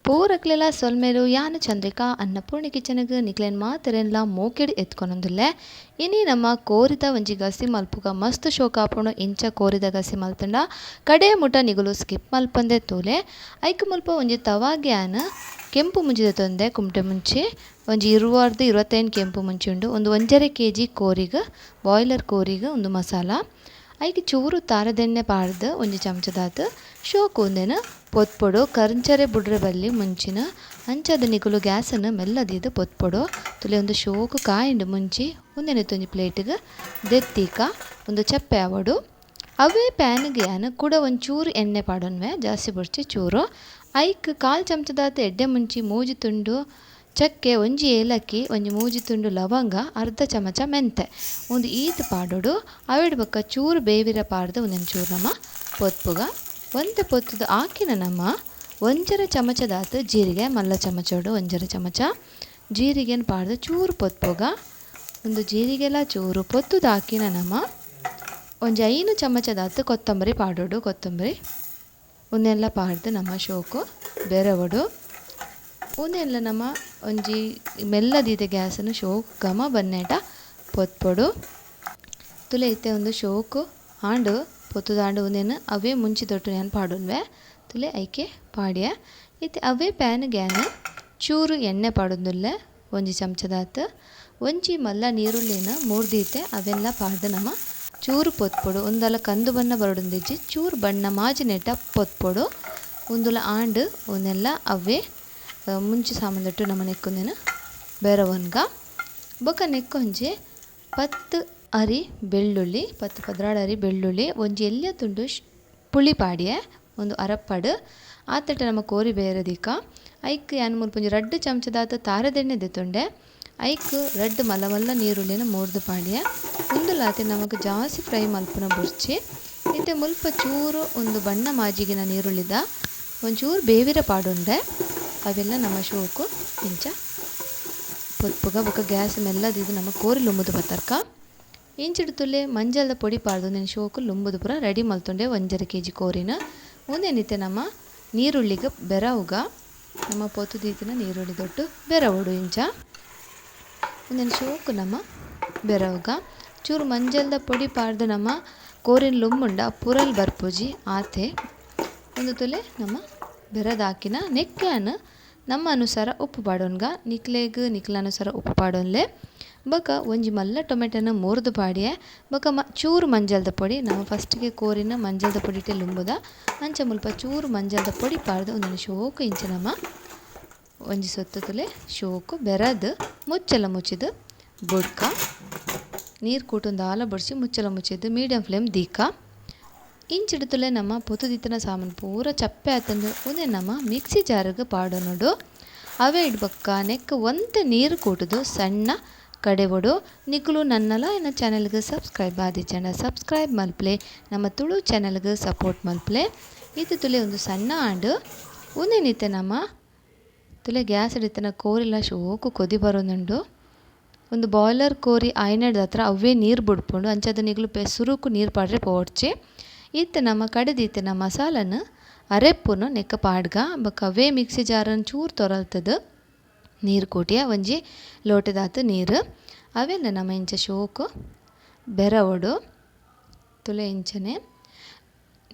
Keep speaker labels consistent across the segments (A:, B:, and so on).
A: ಪೂರಕ್ಲೆಲ ಸೊಲ್ಮೆಲು. ಯಾನ್ ಚಂದ್ರಿಕಾ ಅನ್ನಪೂರ್ಣಿ ಕಿಚನ್ಗ್ ನಿಕ್ಲೆನ್ ಮಾತೆರೆನ್ಲ ಮೋಕೆಡ್ ಎತ್ಕೊನೊಂದುಲ್ಲೆ. ಇನಿ ನಮ್ಮ ಕೋರಿದ ಒಂಜಿ ಗಸಿ ಮಲ್ಪುಗ ಮಸ್ತ್ ಶೋಕ್ ಆಪುಂಡು. ಇಂಚ ಕೋರಿದ ಗಸಿ ಮಲ್ತುಂಡ ಕಡೆ ಮುಟ ನಿಗುಲು ಸ್ಕಿಪ್ ಮಲ್ಪಂದೆ ತೂಲೆ. ಐಕ್ ಮುಲ್ಪ ಒಂಜಿ ತವಾಗ್ಯಾನ್ ಕೆಂಪು ಮುಂಚಿ ದೆತೊಂದೆ, ಕುಮಟೆ ಮುಂಚಿ ಒಂಜಿ 20 25 ಕೆಂಪು ಮುಂಚಿ ಉಂಡು. ಒಂದು 1.5 ಕೆಜಿ ಕೋರಿಗ್, ಬಾಯ್ಲರ್ ಕೋರಿಗ್ ಒಂದು ಮಸಾಲ. ಐಕ್ ಚೂರು ತಾರದೆಣ್ಣೆ ಪಾಡ್ದ್ ಒಂಜಿ ಚಮಚದಾತ್ ಶೋಕು ಉಂದೆನ್ ಪೊತ್ಪೊಡು. ಕರ್ಂಚರೆ ಬುಡ್ರೆ ಬಲ್ಲಿ ಮುಂಚಿನ, ಅಂಚಾದ್ ನಿಕುಲು ಗ್ಯಾಸನ್ ಮೆಲ್ಲ ದೀದ್ ಪೊತ್ಪೊಡು. ತುಲೆ ಉಂದು ಶೋಕು ಕಾಯಿಂಡ್ ಮುಂಚಿ. ಉಂದೆನ್ ಒಂಜಿ ಪ್ಲೇಟ್ಗ್ ದೆತ್ತೀಕ, ಉಂದು ಚಪ್ಪೆ ಆವೊಡು. ಅವೇ ಪ್ಯಾನ್ಗ್ ಯಾನ್ ಕುಡ ಒಂಚೂರು ಎಣ್ಣೆ ಪಾಡೊನ್ವೆ, ಜಾಸ್ತಿ ಬೊಡ್ಚಿ ಚೂರು. ಐಕ್ ಕಾಲ್ ಚಮಚದಾತ್ ಎಡ್ಡೆ ಮುಂಚಿ, 3 ತುಂಡು ಚಕ್ಕೆ, ಒಂಜಿ ಏಲಕ್ಕಿ, ಒಂಜಿ 3 ತುಂಡು ಲವಂಗ, ಅರ್ಧ ಚಮಚ ಮೆಂತೆ, ಉಂದು ಈತ್ ಪಾಡೊಡು. ಅವೆಡ್ ಬೊಕ್ಕ ಚೂರು ಬೇವಿರ ಪಾಡ್ದು ಒಂದೊಂದು ಚೂರು ನಮ್ಮ ಪೊತ್ಪುಗ. ಒಂತೆ ಪೊತ್ತುದು ಆಕಿನ ನಮ್ಮ 1.5 ಚಮಚದಾತ್ ಜೀರಿಗೆ, ಮಲ್ಲ ಚಮಚೋಡು 1.5 ಚಮಚ ಜೀರಿಗೆನ ಪಾಡ್ದು ಚೂರು ಪೊತ್ಪುಗ. ಒಂದು ಜೀರಿಗೆಲ ಚೂರು ಪೊತ್ತುದು ಆಕಿನ ನಮ್ಮ ಒಂಜಿ 5 ಚಮಚದಾತ್ ಕೊತ್ತಂಬರಿ ಪಾಡೊಡು. ಕೊತ್ತಂಬರಿ ಉಂದೆಲ್ಲ ಪಾಡ್ದು ನಮ್ಮ ಶೋಕು ಬೆರವೊಡು. ಉಂದೆಲ್ಲ ನಮ್ಮ ಒಂಜಿ ಮೆಲ್ಲದೀತೆ ಗ್ಯಾಸನ್ನು ಶೋಕು ಘಮ ಬನ್ನೇಟ ಪೊತ್ಪೊಡು. ತುಲೆ ಇತ್ತೆ ಒಂದು ಶೋಕು ಆಂಡು ಪೊತ್ತುದಾಂಡು ಉಂದೆನ್ ಅವೇ ಮುಂಚಿ ದೊಟ್ಟು ಯಾನ್ ಪಾಡೊನ್ವೆ. ತುಲೆ ಐಕೆ ಪಾಡ್ಯ. ಇತ್ತೆ ಅವೇ ಪ್ಯಾನ್ಗೆ ಯಾನ್ ಚೂರು ಎಣ್ಣೆ ಪಾಡೊಂದುಲ್ಲೆ, ಒಂಜಿ ಚಮಚದಾತ್. ಒಂಜಿ ಮಲ್ಲ ನೀರುಳ್ಳಿನ ಮೂರ್ದೀತೆ ಅವೆಲ್ಲ ಪಾಡ್ದು ನಮ್ಮ ಚೂರು ಪೊತ್ಪೊಡು. ಉಂದೆಲ್ಲ ಕಂದು ಬಣ್ಣ ಬರೊಡೊಂದಿಜ್ಜಿ, ಚೂರು ಬಣ್ಣ ಮಾಜಿನೆಟ ಪೊತ್ಪೊಡು. ಉಂದುಲ ಆಂಡು ಉಂದೆಲ್ಲ ಅವೇ ಮುಂಚಿ ಸಾಮಾನ್ದೊಟ್ಟು ನಮ್ಮ ನೆಕ್ಕೊಂದಿನ ಬೆರವನ್ಗ. ಬೊಕ ನೆಕ್ಕೊಂಜಿ 10 ಅರಿ ಬೆಳ್ಳುಳ್ಳಿ, 10 12 ಅರಿ ಬೆಳ್ಳುಳ್ಳಿ, ಒಂಜಿ ಎಲ್ಯ ತುಂಡು ಪುಳಿ ಪಾಡ್ಯೆ, ಒಂದು ಅರಪ್ಪಡು. ಆತಟ ನಮ್ಮ ಕೋರಿ ಬೇರದಿಕ. ಐಕ್ ಯಾನ್ ಮುಲ್ಪ ಒಂಜಿ 2 ಚಮಚದಾತ್ ತಾರದೆಣ್ಣೆ ದೆತೊಂಡೆ. ಐಕ್ 2 ಮಲ್ಲ ಮಲ್ಲ ನೀರುಳ್ಳಿನ ಮೂರ್ದು ಪಾಡ್ಯೆ. ಉಂದುಲಾತೆ ನಮಕ್ ಜಾಸ್ತಿ ಫ್ರೈ ಮಲ್ಪುನ ಬೊರ್ಚಿ. ಇತ್ತೆ ಮುಲ್ಪ ಚೂರು ಒಂದು ಬಣ್ಣ ಮಾಜಿಗಿನ ನೀರುಳ್ಳಿದ ಒಂಚೂರು ಬೇವಿರ ಪಾಡೊಂಡೆ. ಅವೆಲ್ಲ ನಮ್ಮ ಶೋಕು ಇಂಚ ಪೊತ್ಪುಗ. ಬೊಕ ಗ್ಯಾಸ್ ಮೆಲ್ಲದಿದ್ದು ನಮ್ಮ ಕೋರಿ ಲುಂಬುದು ಬತ್ತರ್ಕ. ಇಂಚಿಡು ತುಲೆ ಮಂಜಲ್ದ ಪೊಡಿ ಪಾಡ್ದು ನೆನ್ ಶೋಕು ಲುಂಬುದು ಪೂರ ರೆಡಿ ಮಲ್ತೊಂಡೆ 1.5 ಕೆಜಿ ಕೋರಿನ. ಉಂದೆನಿತ್ತೆ ನಮ್ಮ ನೀರುಳ್ಳಿಗೆ ಬೆರವುಗ, ನಮ್ಮ ಪೊತ್ತು ದೀತಿನ ನೀರುಳ್ಳಿ ದೊಟ್ಟು ಬೆರವುಡು ಇಂಚ. ಉಂದೆನ್ ಶೋಕು ನಮ್ಮ ಬೆರವುಗ. ಚೂರು ಮಂಜಲ್ದ ಪೊಡಿ ಪಾಡ್ದು ನಮ್ಮ ಕೋರಿನ ಲುಂಬುಂಡ ಪುರಲ್ ಬರ್ಪುಜಿ ಆತೆ. ಒಂದು ತುಲೆ ನಮ್ಮ ಬೆರದಾಕಿನ ನೆಕ್ಕ್ಯಾನ್ ನಮ್ಮ ಅನುಸಾರ ಉಪ್ಪು ಪಾಡೊನ್ಗ, ನಿಕ್ಲೆಗ್ ನಿಕ್ಲ ಅನುಸಾರ ಉಪ್ಪು ಪಾಡೊನ್ಲೆ. ಬೊಕ ಒಂಜಿ ಮಲ್ಲ ಟೊಮೆಟೊನ ಮೂರ್ದು ಪಾಡ್ಯೆ. ಬೊಕ ಚೂರು ಮಂಜಲ್ದ ಪೊಡಿ, ನಮ್ಮ ಫಸ್ಟ್ಗೆ ಕೋರಿನ ಮಂಜಲ್ದ ಪೊಡಿಟೆ ಲುಂಬುದ, ಅಂಚ ಮುಲ್ಪ ಚೂರು ಮಂಜಲ್ದ ಪೊಡಿ ಪಾಡ್ದು ಒಂದೊಂದು ಶೋಕು ಇಂಚ ನಮ್ಮ ಒಂಜಿ ಸೊತ್ತು ತುಲೆ ಶೋಕು ಬೆರದು ಮುಚ್ಚಲ ಮುಚ್ಚಿದು ಬುಡ್ಕ. ನೀರು ಕೂಟೊಂದು ಆಲ ಬಡಿಸಿ ಮುಚ್ಚಲ ಮುಚ್ಚಿದ್ದು ಮೀಡಿಯಂ ಫ್ಲೇಮ್ ದೀಕ. ಇಂಚಿಡ್ತುಲೆ ನಮ್ಮ ಪೊತುದಿತ್ತಿನ ಸಾಮಾನು ಪೂರ ಚಪ್ಪೆ ಆತಂದು ಉಂದೆ ನಮ್ಮ ಮಿಕ್ಸಿ ಜಾರಿಗೆ ಪಾಡೊನೊಡು. ಅವೇ ಇಡ್ಬಕ್ಕ ನೆಕ್ ಒಂತೆ ನೀರು ಕೂಟುದು ಸಣ್ಣ ಕಡೆವೊಡು. ನಿಕುಲು ನನ್ನಲ ಎನ್ನ ಚಾನೆಲ್ಗೆ ಸಬ್ಸ್ಕ್ರೈಬ್ ಆದಿಜ್ಜಂಡ ಸಬ್ಸ್ಕ್ರೈಬ್ ಮಲ್ಪ್ಲೆ, ನಮ್ಮ ತುಳು ಚಾನೆಲ್ಗೆ ಸಪೋರ್ಟ್ ಮಲ್ಪ್ಲೆ. ಇದು ತುಲೆ ಒಂದು ಸಣ್ಣ ಆಂಡು. ಉಂದೆನಿತ್ತೆ ನಮ್ಮ ತುಲೆ ಗ್ಯಾಸ್ ಹಿಡಿತನ ಕೋರಿಲ ಶೋಕು ಕೊದಿ ಬರೋದುಂಡು. ಒಂದು ಬಾಯ್ಲರ್ ಕೋರಿ ಆಯ್ನಡ್ದ ಹತ್ರ ಅವೇ ನೀರು ಬುಡ್ಪುಂಡು, ಅಂಚಾದ ನಿಗುಲು ಸುರುಕು ನೀರು ಪಾಡ್ರೆ ಪೋಡ್ಚಿ. ಇತ್ತೆ ನಮ್ಮ ಕಡೆದೀತಿನ ಮಸಾಲನ್ ಅರೆಪ್ಪುನು ನೆಕ್ಕ ಪಾಡ್ಗ. ಬೊಕ ಅವೇ ಮಿಕ್ಸಿ ಜಾರನ್ ಚೂರು ತೊರಲ್ತದ ನೀರು ಕೂಟಿಯ ಒಂಜಿ ಲೋಟದಾತ್ ನೀರು ಅವೆಲ್ಲ ನಮ್ಮ ಇಂಚ ಶೋಕು ಬೆರವೊಡು. ತುಲೆ ಇಂಚನೆ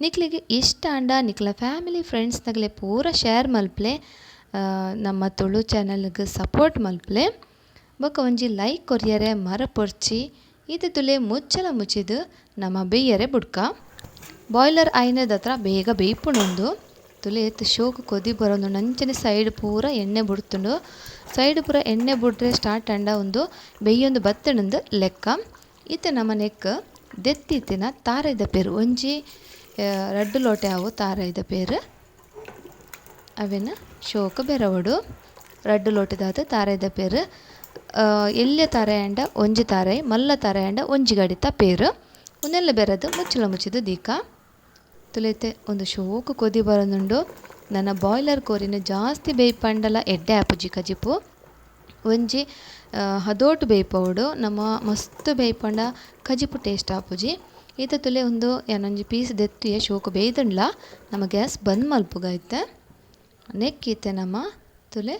A: ನಿಕ್ಲಿಗೆ ಇಷ್ಟ ಆಂಡ ನಿಕ್ಲ ಫ್ಯಾಮಿಲಿ ಫ್ರೆಂಡ್ಸ್ ನಗಲೆ ಪೂರ ಶೇರ್ ಮಲ್ಪ್ಲೆ, ನಮ್ಮ ತುಳು ಚಾನೆಲ್ಗೆ ಸಪೋರ್ಟ್ ಮಲ್ಪ್ಲೆ. ಬೊಕ ಒಂಜಿ ಲೈಕ್ ಕೊರಿಯರೆ ಮರಪೊರ್ಚಿ. ಇದು ತುಲೆ ಮುಚ್ಚಲ ಮುಚ್ಚಿದು ನಮ್ಮ ಬೇಯರೆ ಬುಡ್ಕ. ಬಾಯ್ಲರ್ ಆಯ್ನದ ಹತ್ರ ಬೇಗ ಬೇಯ್ಪುಂಡೊಂದು. ತುಲೆ ಏತ್ ಶೋಕು ಕೊದಿ ಬರೋದು, ಅಂಚನೆ ಸೈಡ್ ಪೂರ ಎಣ್ಣೆ ಬುಡ್ತುಂಡು. ಸೈಡ್ ಪೂರ ಎಣ್ಣೆ ಬುಡ್ರೆ ಸ್ಟಾರ್ಟ್ ಆಂಡ ಒಂದು ಬೆಯ್ಯೊಂದು ಬತ್ತಣಂದು ಲೆಕ್ಕ. ಇತ್ತೆ ನಮ್ಮ ನೆಕ್ ದೆತ್ತಿತ್ತಿನ ತಾರಾಯ್ದ ಪೇರು ಒಂಜಿ 2 ಲೋಟೆ ಆವು ತಾರಾಯ್ದ ಪೇರು ಅವೆನ್ ಶೋಕು ಬೆರವೊಡು. 2 ಲೋಟೆದಾತ್ ತಾರಾಯ್ದ ಪೇರು, ಎಲ್ಯ ತಾರಾಯಿ ಆಂಡ ಒಂಜಿ ತಾರಾಯಿ, ಮಲ್ಲ ತಾರಾಯಿ ಆಂಡ ಒಂಜಿ ಗಡಿತ ಪೇರು. ಉಂದೆಲ್ಲ ಬೆರದು ಮುಚ್ಚಲ ಮುಚ್ಚಿದು ದೀಕ. ತುಲೆತೆ ಒಂದು ಶೋಕು ಕೊದಿ ಬರೋದುಂಡು. ನನ್ನ ಬಾಯ್ಲರ್ ಕೋರಿನ ಜಾಸ್ತಿ ಬೇಯ್ಪಂಡಲ ಎಡ್ಡೆ ಆಪುಜಿ ಕಜಿಪು. ಒಂಜಿ ಹದೋಟು ಬೇಯ್ಪವೊಡು, ನಮ್ಮ ಮಸ್ತ್ ಬೇಯ್ಪಂಡ ಕಜಿಪು ಟೇಸ್ಟ್ ಆಪುಜಿ. ಈತ ತುಲೆ ಒಂದು ಯಾನೊಂಜಿ ಪೀಸ್ ದೆತ್ತುಯೆ ಶೋಕು ಬೇಯ್ದುಂಡ್ಲ ನಮ್ಮ ಗ್ಯಾಸ್ ಬಂದ್ ಮಲ್ಪುಗ ಇತ್ತೆ. ನೆಕ್ ಇತ್ತೆ ನಮ ತುಲೆ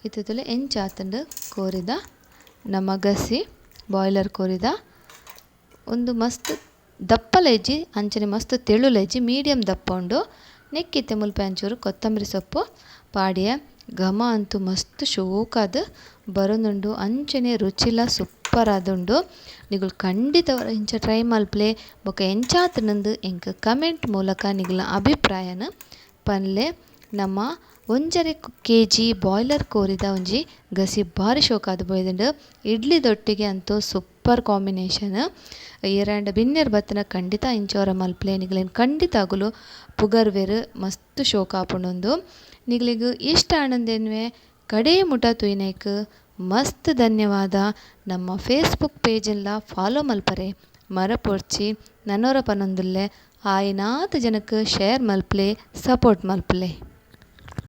A: ಇತ್ತೆ ತುಲೆ ಎಂಚಾತುಂಡು ಕೋರಿದ ನಮ್ಮ ಗಸಿ ಬಾಯ್ಲರ್ ಕೋರಿದ. ಉಂದು ಮಸ್ತ್ ದಪ್ಪಲ ಇಜ್ಜಿ ಅಂಚನೆ ಮಸ್ತ್ ತೆಳುಲ ಇಜ್ಜಿ, ಮೀಡಿಯಂ ದಪ್ಪ ಉಂಡು. ನೆಕ್ ಇತ್ತೆ ಮುಲ್ಪ ಒಂಚೂರು ಕೊತ್ತಂಬರಿ ಸೊಪ್ಪು ಪಾಡಿಯೆ. ಘಮ ಅಂತೂ ಮಸ್ತ್ ಶೋಕಾದ್ ಬರೊಂದುಂಡು, ಅಂಚನೆ ರುಚಿಲ ಸೂಪರ್ ಆದುಂಡು. ನಿಗುಲು ಖಂಡಿತ ಇಂಚ ಟ್ರೈ ಮಲ್ಪುಲೆ ಬೊಕ ಎಂಚಾತುಂಡು ಎಂಕ್ ಕಮೆಂಟ್ ಮೂಲಕ ನಿಗುಲ್ನ ಅಭಿಪ್ರಾಯನ್ ಪನ್ಲೆ. ನಮ್ಮ 1.5 ಕೆಜಿ ಬಾಯ್ಲರ್ ಕೋರಿದ ಒಂಜಿ ಗಸಿ ಬಾರಿ ಶೋಕಾದ್ ಪೋಯಿದುಂಡು. ಇಡ್ಲಿದೊಟ್ಟಿಗೆ ಅಂತೂ ಸೂಪರ್ ಕಾಂಬಿನೇಷನ್. ಏರಾಂಡ ಬಿನ್ನೆರ್ ಬತ್ತಿನ ಖಂಡಿತ ಇಂಚ ಮಲ್ಪುಲೆ, ನಿಗಲೆನ್ ಖಂಡಿತ ಅಗುಲು ಪುಗರ್ವೆರ್, ಮಸ್ತ್ ಶೋಕಾಪುಂಡು. ನಿಗಲಿಗ್ ಇಷ್ಟ ಆನಂದೆನ್ವೆ ಕಡೆ ಮುಟ ತೂಯಿನೈಕ್ ಮಸ್ತ್ ಧನ್ಯವಾದ. ನಮ್ಮ ಫೇಸ್ಬುಕ್ ಪೇಜ್ ನ್ಲ ಫಾಲೋ ಮಲ್ಪರೆ ಮರಪೊರ್ಚಿ. ನನೊರ ಪನೊಂದುಲ್ಲೆ ಆಯಿನಾತ್ ಜನಕ್ ಶೇರ್ ಮಲ್ಪುಲೆ, ಸಪೋರ್ಟ್ ಮಲ್ಪುಲೆ.